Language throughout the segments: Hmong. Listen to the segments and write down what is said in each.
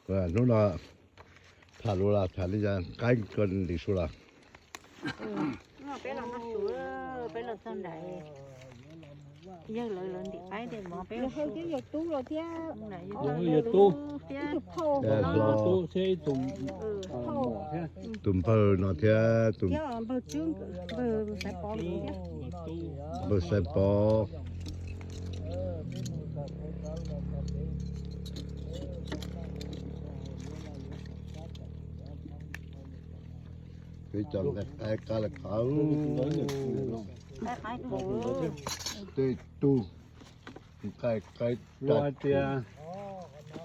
Hnub no tham lus los tham li cas, qaib koj ntim su los? Peb los noj su, peb los txog nram yawg lawv, lawv ntim qaib tias mov peb los su. Yawg tub los thiab, yawg tub thiab, tus npawg no thiab, npawg Xaiv Pov. Peb cov nqaij qaib qab lawm qab. Tej tug nqaij qaib. Luag hais tias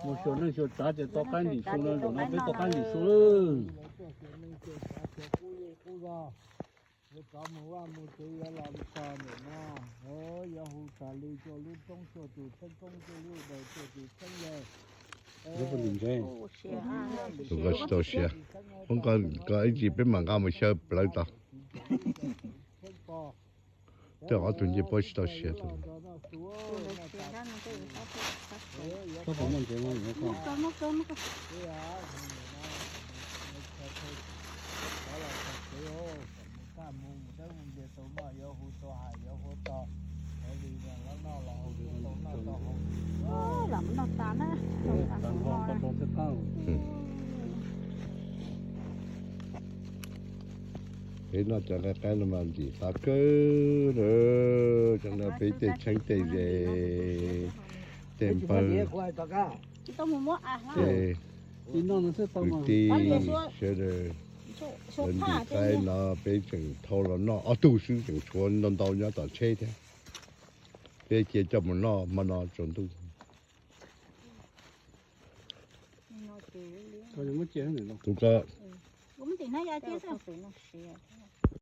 mus xyuas neej xyuas tsav ces tau qaib ntim su no, zaum no peb tau qaib ntim su lawm. Yuav rov mus vaj mus tsev, yuav los txog ntawm no, yuav hu tas li cuaj lub roob cuaj tus txheeb koob, cuaj lub daws cuaj tus txheeb yawg. Tus ko tsis tau siav, koj ib ntsis peb mam nqa mus xyaw plawv tod. Tej ob tug ncej puab tsis tau siav. Los noj tas na. Peb noj cov nqaij qaib no mas ntim qab kawg na. Cov no peb tej txheeb tej ze, tej npawg, tej kwv tij sawv daws, lawv ntim qaib no peb tseem thau los noj ob tug xwb, tseem tshuav ntau ntau nyob tom tsheb thiab. Peb cia coj mus noj hmo no tsaus ntuj. Tus ko,